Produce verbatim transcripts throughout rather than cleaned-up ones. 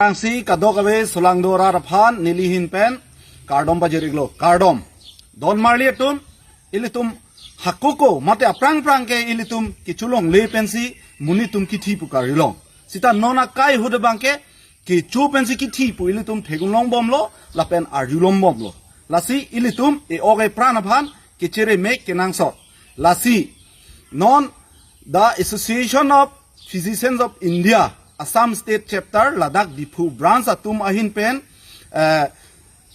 Angsi kadokave solangdo arat aphan neli ahin pen kardom pajir-iklo, kardom. Don marli atum, ilitum hakoko mate aphrang phrang ke ilitum kecholongle pensi monit atum kithi pu karjulong. Sita non akai ahut abang ke kecho pensi kithi pu ilitum theklong bomlo lapen arjulong bomlo. Lasi ilitum e-ok epran aphan kechere mek kenangsot. Lasi non the Association of Physicians of India, Assam State Chapter, ladak Diphu Branch atum ahin pen, eh,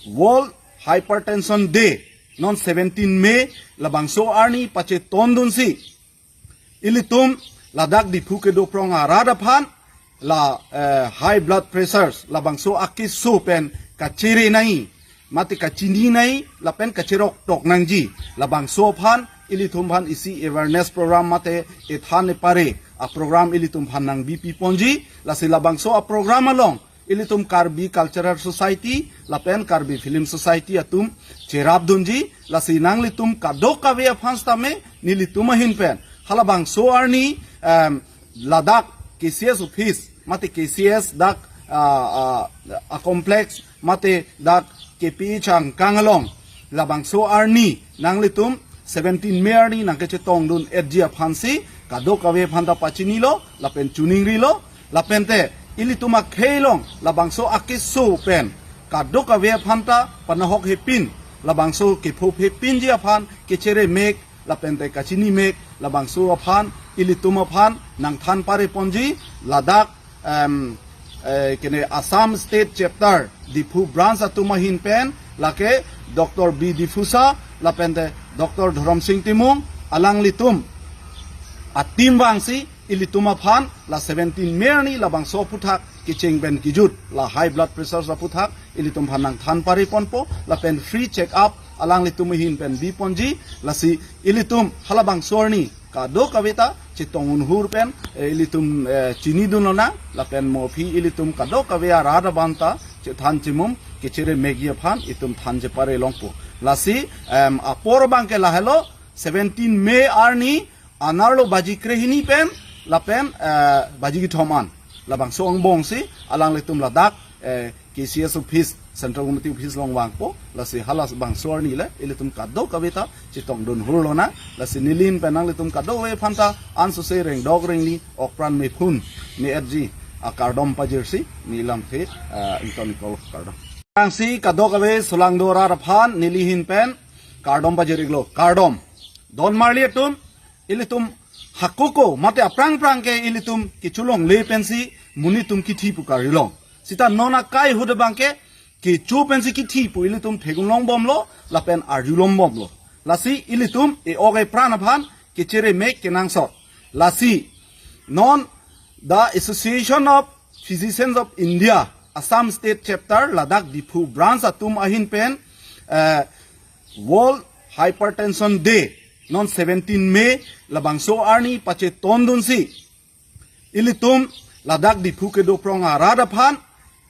World Hypertension Day, non seventeen May, labangso arni pachetongdunsi ilitum ladak Diphu kedo prong arat aphan la, eh, high blood pressures, labangso akeso pen kachere nangji mate kachini nangji lapen kacherok tok nangji, labangso aphan ilitum aphan isi awareness program mate ethan epare aprogram ilitum aphan nangbipi ponji. Lasi labangso aprogram along ilitum Karbi Cultural Society lapen Karbi Film Society atum cherapdunji. Lasi nanglitum kadokave aphan sitame nelitum ahin pen halabangso arni, em, ladak K C S office mate K C S dak, ah, ah, a complex mate dak K P H angkang along labangso arni nanglitum seventeen May arni nangkechetongdun-etji aphansi kadokave aphanta pachinilo lapen choningrilo. Lapente ilitum akhei along labangso akeso pen kadokave aphanta panahok hepin, labangso kepho hepinji aphan kechere mek lapente kachini mek, labangso aphan ilitum aphan nangthan pare ponji. Ladak, em, eh, kene Assam State Chapter Diphu Branch atum ahin pen lake Doctor B D'Souza lapente Doctor Dhorom Sing Timung, alanglitum a team vangsi ilitum aphan la seventeen May arni labangso aphuthak kecheng pen kejut la high blood pressure aphuthak ilitum aphan nangthan pare ponpo lapen free check up alanglitum ahin pen bi ponji. Lasi ilitum halabangso arni kadokave ta chetong unhur pen, eh, ilitum, eh, chinidun lonang lapen mo aphi ilitum kadokave arat abang ta chethan chemum kechere mekji aphan itum than chepare longpo. Lasi, em, apor abang ke lahelo, seventeen May arni anerlo baji krehini pen lapen, eh, baji kethom an labangso angbongsi alanglitum ladak, eh, K C S office, Central Committee office along vangpo. Lasi halabangso arni le ilitum kadokave ta chetongdun hur lonang. Lasi neli ahin pen nanglitum kadokave aphanta ansose rengdok rengni okpran mephun ne-etji akardom pajirsi neli lamthe, eh, ington-iklo, kardom. Angsi kadokave solangdo arat aphan neli ahin pen kardom pajir-iklo, kardom. Don marli atum, ilitum hakoko mate aphrang phrang ke ilitum kecholongle pensi monit atum kithi pu karjulong. Sita non akai ahut abang ke kecho pensi kithi pu ilitum theklong bomlo lapen arjulong bomlo. Lasi ilitum e-ok epran aphan kechere mek kenangsot. Lasi non the Association of Physicians of India, Assam State Chapter, ladak Diphu Branch atum ahin pen, eh, World Hypertension Day, non seventeen May, labangso arni pachetongdunsi ilitum ladak Diphu kedo prong arat aphan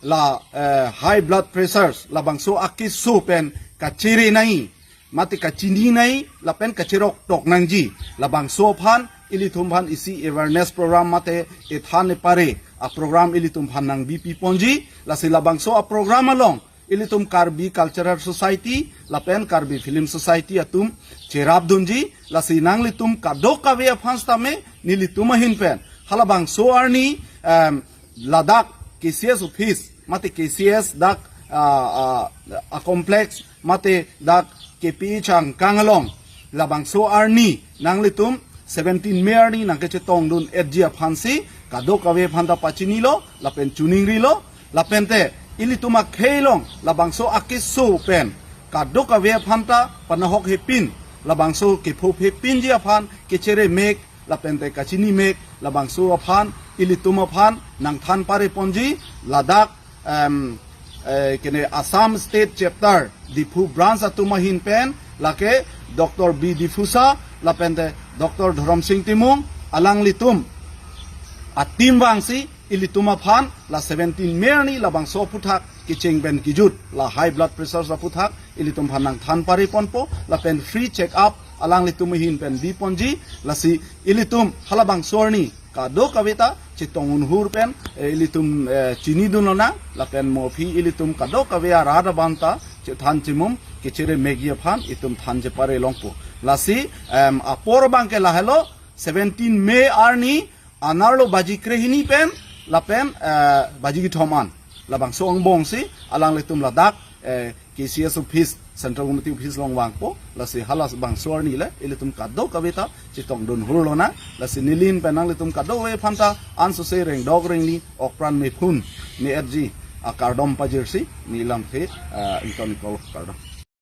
la, eh, high blood pressures, labangso akeso pen kachere nangji mate kachini nangji lapen kacherok tok nangji, labangso aphan ilitum aphan isi awareness program mate ethan epare aprogram ilitum aphan nangbipi ponji. Lasi labangso aprogram along ilitum Karbi Cultural Society lapen Karbi Film Society atum cherapdunji. Lasi nanglitum kadokave aphan sitame nelitum ahin pen halabangso arni, em, ladak K C S office mate K C S dak, ah, ah, a complex mate dak K P H angkang along labangso arni nanglitum seventeen May arni nangkechetongdun-etji aphansi kadokave aphanta pachinilo lapen choningrilo. Lapente ilitum akhei along labangso akeso pen kadokave aphanta panahok hepin, labangso kepho hepinji aphan kechere mek lapente kachini mek, labangso aphan ilitum aphan nangthan pare ponji. Ladak, em, eh, kene Assam State Chapter Diphu Branch atum ahin pen lake Doctor B D'Souza lapente Doctor Dhorom Sing Timung, alanglitum a team vangsi ilitum aphan la seventeen May arni labangso aphuthak kecheng pen kejut la high blood pressure aphuthak ilitum aphan nangthan pare ponpo lapen free check up alanglitum ahin pen bi ponji. Lasi ilitum halabangso arni kadokave ta chetong unhur pen, eh, ilitum, eh, chinidun lonang, lapen mo aphi ilitum kadokave arat abang ta chethan chimum kechere megi aphan itum than chepare longpo. Lasi, em, apor abang ke lahelo, seventeen May arni, anerlo baji krehini pen, lapen, eh, baji kethom an. Labangso angbong si, alanglitum ladak, eh, K C S office, Central Committee office along vangpo, lasi halabangso arni le, ilitum kadokave ta chetongdun hur lonang, lasi neli pen nanglitum kadokave aphan ta ansose rengdok rengni, okpran mephun, me-etji akardom pajirsi, neli lamthe, eh, ington iklo, kardom.